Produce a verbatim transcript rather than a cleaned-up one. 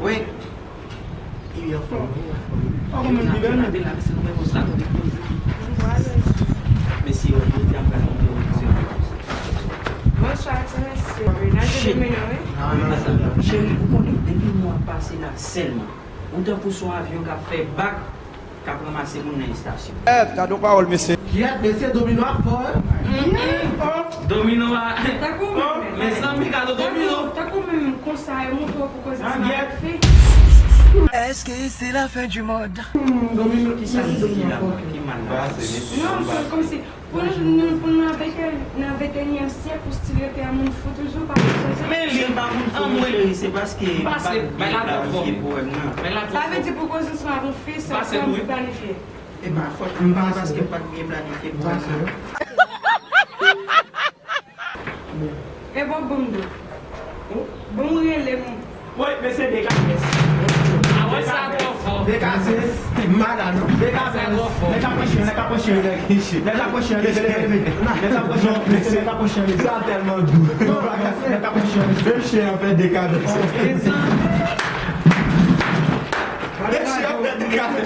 Wi. Wi, anfòm, wi, anfòm. Ou konn moun ki bèl, men. Mesye, yo, yo, yo, yo, Bonswa, ti mesye. Nan Shit. Domino, wi. Atan, cheri, ou konnen, depi mwa pase la sèlman, ou tankou son avyon k ap fè bak, k ap ranmase moun nan estasyon. Èt, gade yon pawòl, mesye. Kiyèt, mesye, domino ap fò, wi. Domino a. Tankou menm. Mezanmi, gade domino. Tankou menm konsa, yo montre w pou koze sa ap fè. Èske se la fen di mond? Domino, kisa ki domino ap fò? Ki mal la? Non, se kòmsi pou nou, nou, pou nou nan vente, nan venteyinyèm syèk, ou still rete yon moun fou toujou, pa pou koze. Men li pa moun fou, mon cheri, se paske m pa byen planifye pwoblèm nan. Sa vle di pou koze sa ap fè, se ou ki planifye. E pa fòt mwen, paske m pa t byen planifye pwoblèm nan. E bon, bon, bon. Bon, rele m. Wi, mesye, dekase. A wè, sa twò fò. Dekase. Mala, non? Dekase. Sa twò fò. Nèg la pran chen, nèg la pran chen, nèg la pran chen, leve, leve, leve. Nèg la pran chen, mesye, nèg la pran chen, leve. Sa tèlman dou. Non, nèg la pran chen, mesye. Menm chen an fè dekase. Mesye, ap fè dekase.